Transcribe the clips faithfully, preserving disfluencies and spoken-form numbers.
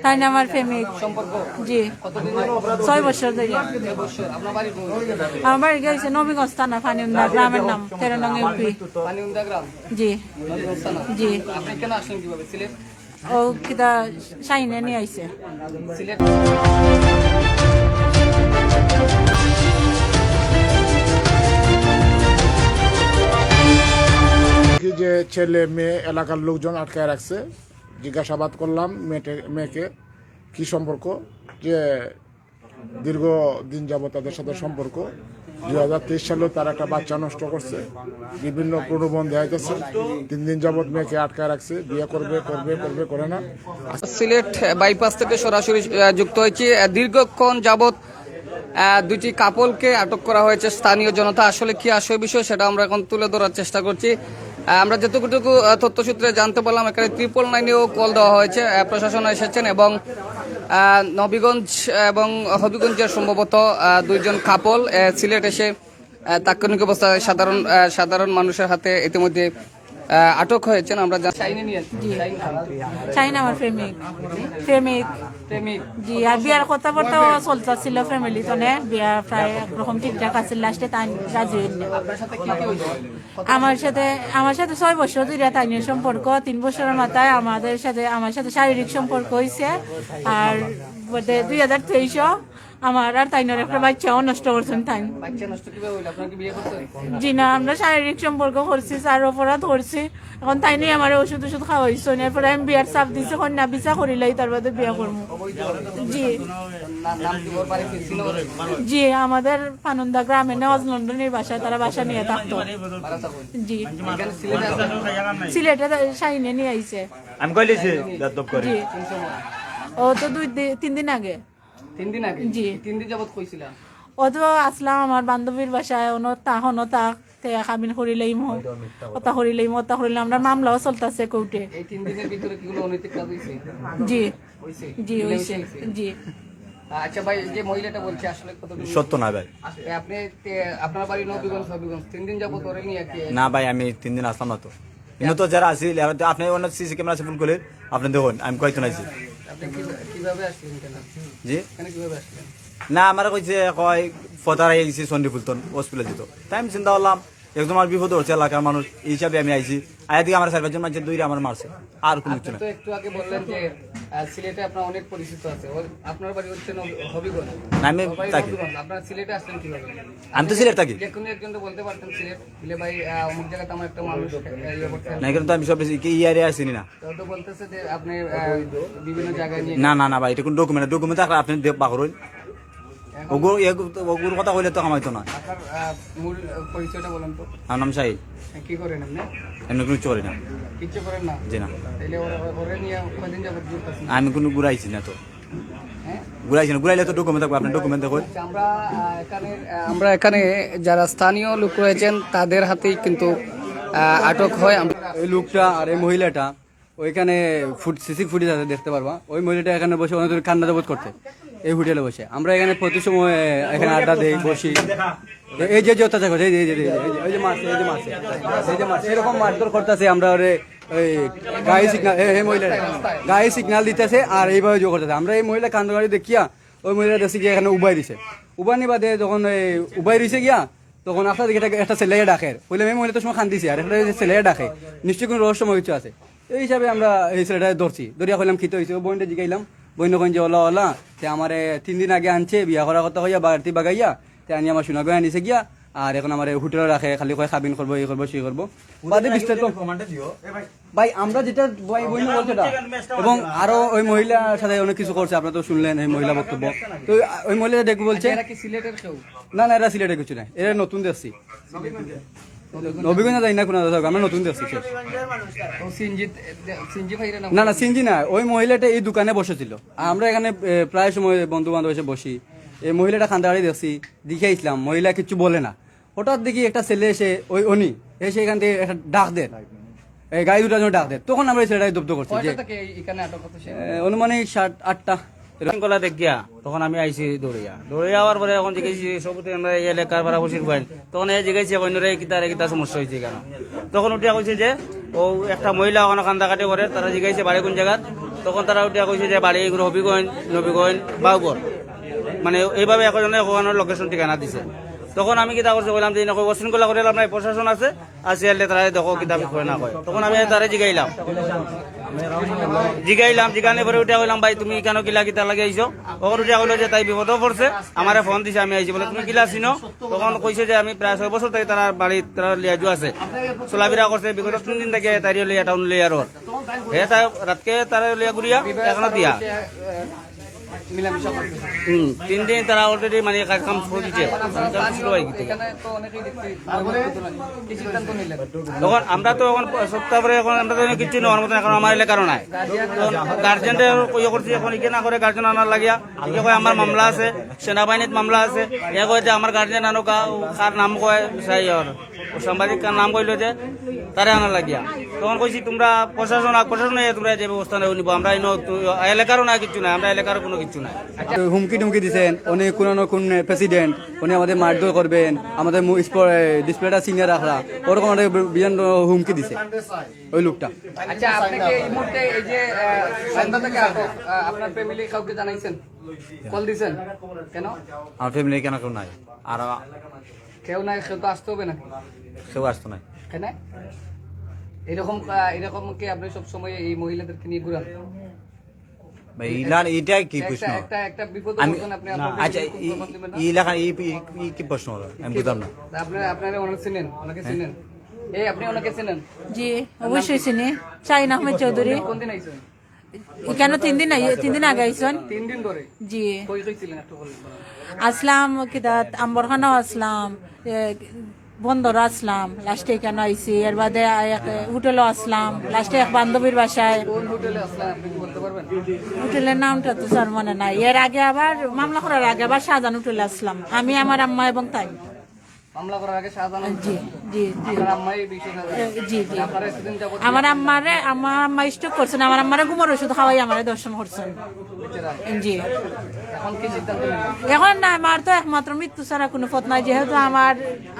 তাই না আমার প্রেমিক। সম্পর্ক? জি। কতদিন ধরে? ছয় বছর ধরে। ছয় বছর। আপনার বাড়ি কোন? আমার বাড়ি গেছে নবীগঞ্জ থানা, পানিউন্দা গ্রামের নাম, তেরো নং ইউপি। পানিউন্দা গ্রাম? জি। নবীগঞ্জ থানা? জি। আপনি এখানে আসলেন কিভাবে? সিলেট? ও কিতা শাহিনে নিয়ে আইছে। সিলেট। কি যে ছেলে মেয়ে এলাকার লোকজন আটকায় রাখছে, জিজ্ঞাসাবাদ করলাম মেয়েটে-, মেয়েকে কি সম্পর্ক, যে দীর্ঘ দিন যাবত তাদের সাথে সম্পর্ক। দুই হাজার তেইশ সালেও তার একটা বাচ্চা নষ্ট করছে, বিভিন্ন প্রলোভন দেখাইতেছে। তিন দিন যাবত মেয়েকে আটকায় রাখছে, বিয়ে করবে, করবে, করবে, করে না। সিলেট বাইপাস থেকে সরাসরি, আহ, যুক্ত হয়েছি। আহ, দীর্ঘক্ষণ যাবত, আহ, দুইটি কাপলকে আটক করা হয়েছে। স্থানীয় জনতা আসলে কি আসল বিষয়, সেটা আমরা এখন তুলে ধরার চেষ্টা করছি। আহ, আমরা যতটুকু, আহ, তথ্যসূত্রে জানতে পারলাম, এখানে ট্রিপল নাইনেও কল দেওয়া হয়েছে, আহ, প্রশাসন এসেছেন এবং, আহ, নবীগঞ্জ এবং হবিগঞ্জের সম্ভবত, আহ, দুইজন কাপল, আহ, সিলেট এসে, আহ, তাৎক্ষণিক অবস্থায় সাধারণ, আহ, সাধারণ মানুষের হাতে ইতিমধ্যে, আহ, আটক হয়েছেন। আমরা জান- শাহিনে নিয়ে আসছি। জি। শাহিন খান। শাহিন আমার প্রেমিক। প্রেমিক। প্রেমিক। জি, আর বিয়ার কথাবার্তাও চলতেছিল ফ্যামিলি তো নে, বিয়া প্রায় একরকম ঠিকঠাক আছে, লাস্টে তাই রাজি হইল না। আপনার সাথে কি কি হইছে? আমার সাথে, আমার সাথে ছয় বছর ধরে তাইনের সম্পর্ক, তিন বছরের মাথায় আমাদের সাথে, আমার সাথে শারীরিক সম্পর্ক হইছে। আর বলতে দুই হাজার তেইশও আমার আর তাইনের একটা বাচ্চাও নষ্ট করছেন তাই। বাচ্চা নষ্ট কিভাবে হইলো? আপনারা কি বিয়ে করছেন? জি না, আমরা শারীরিক সম্পর্ক করছি, স্যার অপরাধ করছি। এখন তাইনে আমার ওষুধ ওষুধ খাওয়াইছেন, এরপরে আমি বিয়ার চাপ দিছি, কন্যা ভিসা করিলাই তার বাদে বিয়া করবো। জি। না-, নাম কি ওর বাড়ি কি চিনো? জি, আমাদের পানিউন্দা গ্রামে নেওয়াজ লন্ডনের বাসায়, তারা বাসা নিয়ে থাকতো। ভাড়া থাকো? জি। এখানে সিলেটে আছে? সিলেটে শাহিনে নিয়ে আইছে। আমি কইলিছি, বেয়াদব করে। জি। ও তো দুই দি-, তিন দিন আগে। তিন দিন আগে? জি। তিন দিন যাবত কইছিলা? ও তো আসলাম আমার বান্ধবীর বাসায়, অনো তা, হনো তা, তে কাবিন করিলাইমু। ওটা মিথ্যা কথা। ওটা করিলাইমু, ওটা করিলাম। আমরা মামলাও চলতেছে কোর্টে। এই তিন দিনের ভিতরে কি কোনো অনৈতিক কাজ হইছে? জি। হইছে? জি, মিলেমিশে হইছে। হইছে? জি। আচ্ছা ভাই, যে মহিলাটা বলছে আসলে কতটুকু সত্য না ভাই। এ, আপনি, তে, আপনার বাড়ি নবীগঞ্জ, হবিগঞ্জ, তিন দিন যাবত ওরে নিয়ে কি? না ভাই, আমি তিন দিন আসলাম না তো। ইনো তো যারা আছিল, এরা তো আপনি অন্য সিসি ক্যামেরা আছে, ফোন করলে আপনি দেখুন, আমি কয়জন আইছি। আপনি কি-, কিভাবে আসলেন এখানে? জি? এখানে কিভাবে আসলেন? না, আমারে কইছে, কয়, ফতার আই গেছি সন্ডি ফুলতন, হসপিটাল দিত। তাই আমি চিন্তা করলাম, একদম আমার বিপদ হচ্ছে এলাকার মানুষ, এই হিসাবে আমি আইছি। আয়া দিকে আমার চার পাঁচজন মানছে, দুইটা আমার মারছে, আর কোনো কিছু আপনি না। তো একটু আগে বললেন যে, আহ, সিলেটে আপনার অনেক পরিচিত আছে। ও, আপনার বাড়ি হচ্ছে নব-, হবিগঞ্জ। না, আমি আমার বাড়ি থাকি। নবীগঞ্জ। আপনারা সিলেটে আসলেন কিভাবে? আমি তো সিলেট থাকি। যে কোনো একজন তো বলতে পারতেন সিলেট, বলে, "ভাই, আহ, অমুক জায়গাতে আমার একটা মানুষ, আহ, ইয়ে করছে।" না, এখানে তো আমি সব বেশি কি ইয়ারে আসিনি না। তো, তো বলতেছে যে আপনি, আহ, বিভিন্ন জায়গায় নিয়ে না, না, না ভাই, এটা কোন ডকুমেন্ট? ডকুমেন্ট থাকলে আপনি দে-, বাকর হইন। এখন ওগুলো, এগু-, ওগুলোর কথা কইলে তো কামাইতো না। আপনার, আহ, মূল, আহ, পরিচয়টা বলেন তো। আমার নাম শাহিন। হ্যাঁ, কি করেন আপনি? এমনি কোনো কিছু করি না। কিচ্ছু করেন না? জি না। তাইলে ওরা, ওরে নিয়ে কয়দিন যাবত ঘুরতেছেন? আমি কোনো ঘুরাইছি না তো। হ্যাঁ? ঘুরাইছি না, ঘুরাইলে তো ডকুমেন্ট থাকবে, আপনার ডকুমেন্ট দেখুন। আচ্ছা, আমরা, আহ, এখানে, আহ, আমরা এখানে যারা স্থানীয় লোক রয়েছেন, তাদের হাতেই কিন্তু, আহ, আটক হয়। আমরা এই লোকটা আর এই মহিলাটা ওইখানে ফুট-, সিসি ফুটেজ আছে, দেখতে পারবা। ওই মহিলাটা এখানে বসে অনেক কান্না জবত করছে এই হোটেলে বসে। আমরা এখানে প্রতি সময় এখানে আড্ডা দেই, বসি। এ-, এই যে, যে অত্যাচার করছে, এই যে, এই যে, এই যে, এই যে, এই যে মারছে, এই যে মারছে, এই যে মারছে, এরকম মারধর করতেছে। আমরা ওরে ওই গায়ে সিগন্যাল, এই, এই মহিলা গায়ে সিগন্যাল দিতেছে আর এইভাবে জোর করতেছে। আমরা এই মহিলা কান্দকাটি দেখিয়া ওই মহিলা দেখছি যে এখানে উবাই দিছে। উবানি বাদে যখন এই উবাই রইছে গিয়া, তখন আপনার দিকে একটা, একটা ছেলে ডাকের। কইলাম, "এই মহিলা তো সময় কান্দিছে, আর একটা ছেলে ডাকে, নিশ্চয়ই কোনো রহস্যময় কিছু আছে।" এই হিসাবে আমরা এই ছেলেটা ধরছি, ধরিয়া কইলাম, "কিতা হইছে?" ও বোনটা জিগাইলাম, বোন কইন যে, "ওলা, ওলা, তে আমারে তিন দিন আগে আনছে, বিয়া করার কথা কইয়া, বাড়িতে বাগাইয়া, তে আনি আমার সোনাগয় আনিছে গিয়া, আর এখন আমার হোটেলে রাখে, খালি কয় কাবিন করবো, এই করবো, সেই করবো।" বাদে বিস্তারিত ভাই, আমরা যেটা ভাই, বোন বলছে এটা, এবং আরো ওই মহিলার সাথে অনেক কিছু করছে, আপনারা তো শুনলেন এই মহিলা বক্তব্য। তো ওই, ওই মহিলা দেখবো বলছে, এরা কি সিলেটের কেউ? না, না, এরা সিলেটের কিছু না, এরা নতুন দেখছি। নবীগঞ্জ যাই না কোনো জায়গা, আমরা নতুন দেখছি শেষ। তো সিএনজি, সিএনজি ভাইরা না? না, না, সিএনজি না, ওই মহিলাটা এই দোকানে বসেছিল। আমরা এখানে, এ, প্রায় সময় বন্ধু বান্ধব এসে বসি। এই মহিলাটা কান্দাকাটি দেখছি, দেখে আইসলাম, মহিলা কিচ্ছু বলে না। হঠাৎ দেখি একটা ছেলে এসে, ওই অনি, এসে এখান থেকে একটা ডাক দেয়, এই গাড়ি দুটার জন্য ডাক দেয়। তখন আমরা এই ছেলেটাকে জব্দ করছি। কয়টা যে, থেকে এই, এখানে আটক হতো সে? এ, অনুমানিক সাত আটটা। গলা দেখিয়া তখন আমি আইছি দৌড়িয়া। দৌড়িয়া আওয়ার পরে এখন জিজ্ঞেসি সবুতে আমরা এই এলাকার পাড়াপড়শির ভাই। তখন এই জিজ্ঞেসি কইনরে কিতা রে, কিতা সমস্যা হইছে কেন? তখন উঠিয়া কইছে যে, ও একটা মহিলা ওখানে কান্দাকাটি করে, তারা জিজ্ঞেসি বাড়ি কোন জায়গার? তখন তারা উঠিয়া কইছে যে বাড়ি এগুলো হবিগঞ্জ, নবীগঞ্জ, বাউবর। মানে এইভাবে একজনে ওখানোর লোকেশন ঠিকানা দিছে। তখন আমি কিতা করছি, কইলাম যে, "ইনো কই উশৃঙ্খলা করে লাভ নাই, প্রশাসন আছে, আসি আইলে তারা দেখো কিতা করে না কয়।" তখন আমি তারে জিগাইলাম, জিগাইলাম, জিগানোর পরে উঠিয়া কইলাম, "ভাই, তুমি কেন কিলা কিতা লাগি আইছো?" ওখানে উঠিয়া কইলো যে তাই বিপদও পড়ছে, আমারে ফোন দিছে, আমি আইছি। বলে, "তুমি কিলা চিনো?" তখন কইছে যে আমি প্রায় ছয় বছর থাকি তারা বাড়ি, তারা লিয়াজু আছে, চলাফেরা করছে, বিগত তিন দিন থাকি তাইরে লিয়া টাউন লিয়া রোড। হে তাই রাতকে তারা লিয়া ঘুরিয়া এখানো দিয়া। হুম, তিন দিন তারা already মানে কাজ কাম করে দিছে। শুরু হয় গেছে। তখন আমরা তো এখন সপ্তাহ পরে এখন আমরা তো কিছু নেওয়ার মতন এখন আমার এলাকারও নাই। গার্জেনরে কইয়া করছি, এখন ইকে না করে গার্জেন আনার লাগিয়া, ইকে কয় আমার মামলা আছে, সেনাবাহিনীত মামলা আছে, এ কয় যে আমার গার্জেন আনো কা-, কার নাম কয় চাই আর। ও সাংবাদিক কার নাম কইলো যে তারে আনা লাগিয়া। তখন কইছি, "তোমরা প্রশাসন, আর প্রশাসনে তোমরা যে ব্যবস্থা নেও নিবো, আমরা ইনো তো এলাকারও না কিচ্ছু নাই, আমরা এলাকার কোনো কিচ্ছু নাই।" হুমকি টুমকি দিছেন, উনি কোন না কোন প্রেসিডেন্ট, উনি আমাদের মারধর করবেন, আমাদের মু-, স্প-, এ, ডিসপ্লেটা ছিনিয়ে রাখলা, ওরকম আমাদের বি-, বিভিন্ন হুমকি দিছে ওই লোকটা। আচ্ছা, আপনি কি এই মুহূর্তে এই যে, আহ, সন্ধ্যা থেকে আটক, আহ, আপনার ফ্যামিলি কাউকে জানাইছেন? কল দিছেন? কেন? আমার ফ্যামিলি কেন কেউ নাই? আর কেউ নাই, কেউ তো আসতে হবে নাকি? কেউ আসতো নাই। কেন? এরকম, আহ, এরকম কি আপনি সব সময় এই মহিলাদেরকে নিয়ে ঘুরান? ভাই, ইলান, এটা কি একটা, প্রশ্ন? একটা, একটা বিপদে আমি, পড়ছেন আপনি, আপনার আচ্ছা, ফ্যামিলি এই, কোনো প্রবলেম না? এই লেখা, এই, এই, এই কি প্রশ্ন হলো? আমি বুঝলাম না। তা আপনারা, আপনারা ওনাকে চিনেন? ওনাকে চিনেন? এই, আপনি ওনাকে চিনেন? জি, অবশ্যই চিনি। শাহিন আহমেদ চৌধুরী। কোন দিন আইছেন? এখানে তিন দিন আই-, তিন দিন আগে আইছেন। তিন দিন ধরে? জি। কই, কই ছিলেন একটু বলেন। আসলাম কিতা, আম্বরখানাও আসলাম, এ, বন্দরও আসলাম, লাস্টে এখানে আইছি। এর বাদে আ-, এক হোটেলও আসলাম, লাস্টে এক বান্ধবীর বাসায়। কোন হোটেলে আসলেন আপনি কি বলতে পারবেন? হোটেলের নামটা তো স্যার মনে নাই। এর আগে আবার মামলা করার আগে আবার শাহজাহান হোটেলে আসলাম, আমি, আমার আম্মা এবং তাই। মামলা করার আগে শাহজাহান জি, জি, জি। আপনার আম্মাই এই বিষয়ে জানেন? এ, জি, জি। আপনারা এতদিন যাবত আমার আম্মারে, আমার আম্মা স্ট্রোক করছেন, আমার আম্মারে ঘুমের ওষুধ খাওয়াই আমারে ধর্ষণ করছেন। জি। এখন কি সিদ্ধান্ত নিলেন? এখন না, আমার তো একমাত্র মৃত্যু ছাড়া কোনো পথ নাই, যেহেতু আমার,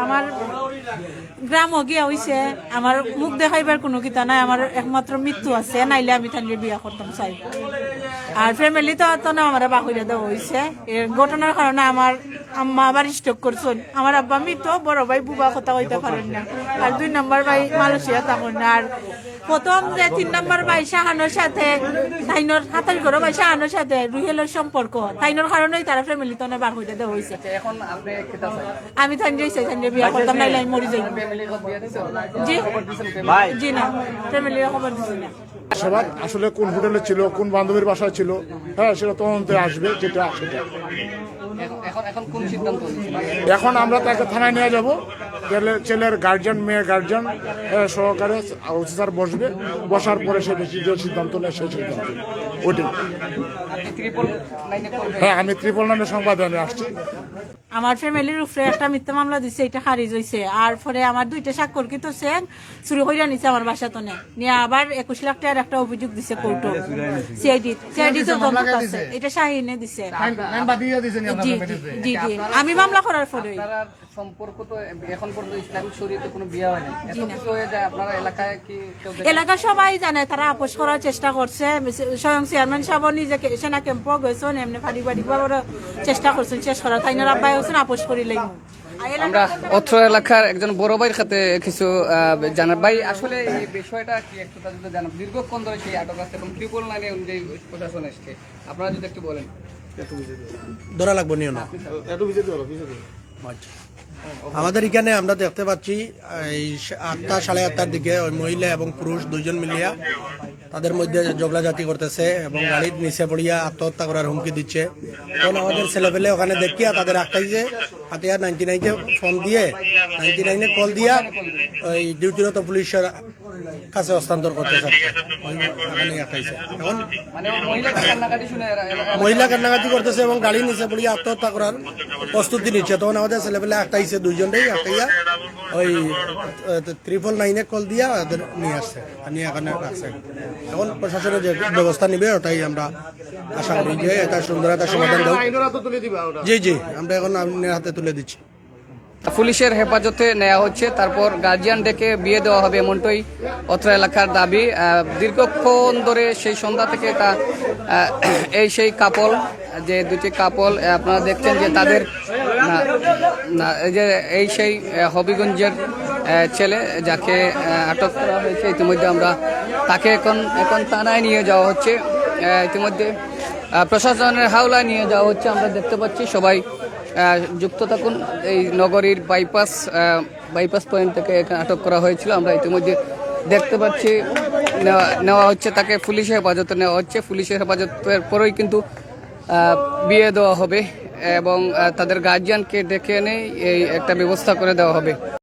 আমার গ্রামও গিয়া হইছে, আমার মুখ দেখাইবার কোনো কিতা নাই, আমার একমাত্র মৃত্যু আছে, নাইলে আমি তানরে বিয়া করতাম চাই। আর ফ্যামিলি তো, তো না, আমারে বাহুরে দেওয়া হইছে। এ ঘটনার কারণে আমার আম্মা আবার স্ট্রোক করছেন। আমার আব্বা মৃত, বড় ভাই বুবা কথা কইতে পারেন না। আর দুই নম্বর ভাই মালয়েশিয়া থাকেন। আর প্রথম যে তিন নম্বর ভাই শাহানোর সাথে, তাইনর হাতার ঘরো ভাই শাহানোর সাথে রুহেলের সম্পর্ক, তাইনর কারণেই তারা ফ্যামিলি তো না বার হইতে দেওয়া হইছে। আচ্ছা, এখন আপনি কিতা চান? আমি তানরে চাই, তানরে বিয়া করতাম, নাইলে আমি মরি যাই। ফ্যামিলি কত বিয়া দিছে? জি? খবর দিছেন ফ্যামিলি? ভাই। জি না, ফ্যামিলি খবর দিছি না। সবার আসলে কোন হোটেলে ছিল, কোন বান্ধবীর বাসায় ছিল, হ্যাঁ, সেটা তদন্তে আসবে, যেটা সেটা। এখন, এখন, এখন কোন সিদ্ধান্ত নিচ্ছেন? এখন আমরা তাকে থানায় নিয়ে যাব। ছেলে, ছেলের গার্জিয়ান, মেয়ের গার্জিয়ান, হ্যাঁ, সহকারে ওসি স্যার বসবে, বসার পরে সে যে সিদ্ধান্ত নেয়, সেই সিদ্ধান্ত ওইটাই। আপনি ট্রিপল নাইনে করবেন? হ্যাঁ, আমি ট্রিপল নাইনের সংবাদে আমি আসছি। আমার ফ্যামিলির উপরে একটা মিথ্যা মামলা দিছে, এটা খারিজ হইছে। আর পরে আমার দুইটা স্বাক্ষরকৃত চেন চুরি করিয়া নিছে আমার বাসা তনে, নিয়া আবার একুশ লাখ টাকার একটা অভিযোগ দিছে কোর্টো, সিআইডি, সিআইডি তো তদন্ত আছে, এটা শাহিনে দিছে। জি, জি, জি, জি। আমি মামলা করার পরে আপনার সম্পর্ক তো এখন পর্যন্ত ইসলামিক শরীয়তে কোনো বিয়া হয়নি, এত কিছু হয়ে যায়, আপনারা এলাকায় কি কেউ দেখে? এলাকার সবাই জানে, তারা আপোষ করার চেষ্টা করছে। স্বয়ং চেয়ারম্যান সাহেব নিজে কে-, সেনা ক্যাম্পও গেছেন, এমনি পারিবারিকভাবে ওরা চেষ্টা করছেন শেষ করার। তাই না, আব্বাই হোসেন, আপোষ করিলেই। আমরা অত্র এলাকার একজন বড় ভাইর সাথে কিছু, আহ, জানার। ভাই, আসলে এই বিষয়টা কি একটু তাদের জানার? দীর্ঘক্ষণ ধরে সেই আটক আছে এবং ট্রিপল নাইনে অনুযায়ী প্রশাসন এসছে, আপনারা যদি একটু বলেন। ধরা লাগবো নিও না। আচ্ছা। আমাদের এখানে আমরা দেখতে পাচ্ছি, এই আটটা, সাড়ে আটটার দিকে ওই মহিলা এবং পুরুষ দুইজন মিলিয়া তাদের মধ্যে ঝগড়াঝাটি করতেছে এবং গাড়ির নিচে পড়িয়া আত্মহত্যা করার হুমকি দিচ্ছে। তখন আমাদের ছেলেপেলে ওখানে দেখিয়া তাদের আটকাইছে, আটিয়া নাইনটি নাইনে ফোন দিয়ে, নাইনটি নাইনে কল দিয়া ওই ডিউটিরত পুলিশের কাছে হস্তান্তর করতে চাচ্ছে। ওই ওখানে আটকাইছে। এখন মানে ওই মহিলা কান্নাকাটি শুনে এরা, এরা মহিলা কান্নাকাটি করতেছে এবং গাড়ির নিচে পড়িয়া আত্মহত্যা করার প্রস্তুতি নিচ্ছে। তখন আমাদের ছেলেপেলে আটকাইছে, দুইজনরেই আটকাইয়া ওই, আহ, ট্রিপল নাইনে কল দিয়া ওদের নিয়ে আসছে, আর নিয়ে এখানে রাখছে। এখন প্রশাসনের যে ব্যবস্থা নিবে, ওটাই আমরা আশা করি যে এটা সুন্দর একটা সমাধান দেব। জি, জি, আমরা এখন আইনের হাতে তুলে দিচ্ছি। পুলিশের হেফাজতে নেওয়া হচ্ছে, তারপর গার্জিয়ান ডেকে বিয়ে দেওয়া হবে, এমনটাই অত্র এলাকার দাবি। আহ, দীর্ঘক্ষণ ধরে সেই সন্ধ্যা থেকে তা, আহ, এই সেই কাপল, যে দুটি কাপল, আহ, আপনারা দেখছেন যে তাদের, না, না, এই যে এই সেই, আহ, হবিগঞ্জের, আহ, ছেলে, যাকে, আহ, আটক করা হয়েছে। ইতিমধ্যে আমরা তাকে এখন, এখন থানায় নিয়ে যাওয়া হচ্ছে। আহ, ইতিমধ্যে, আহ, প্রশাসনের হাওলায় নিয়ে যাওয়া হচ্ছে। আমরা দেখতে পাচ্ছি সবাই, আহ, যুক্ত থাকুন। এই নগরীর বাইপাস, আহ, বাইপাস পয়েন্ট থেকে এখানে আটক করা হয়েছিল। আমরা ইতিমধ্যে দেখতে পাচ্ছি নেওয়া, নেওয়া হচ্ছে, তাকে পুলিশের হেফাজতে নেওয়া হচ্ছে। পুলিশের হেফাজতের পরেই কিন্তু, আহ, বিয়ে দেওয়া হবে এবং, আহ, তাদের গার্জিয়ানকে ডেকে এনে এই একটা ব্যবস্থা করে দেওয়া হবে।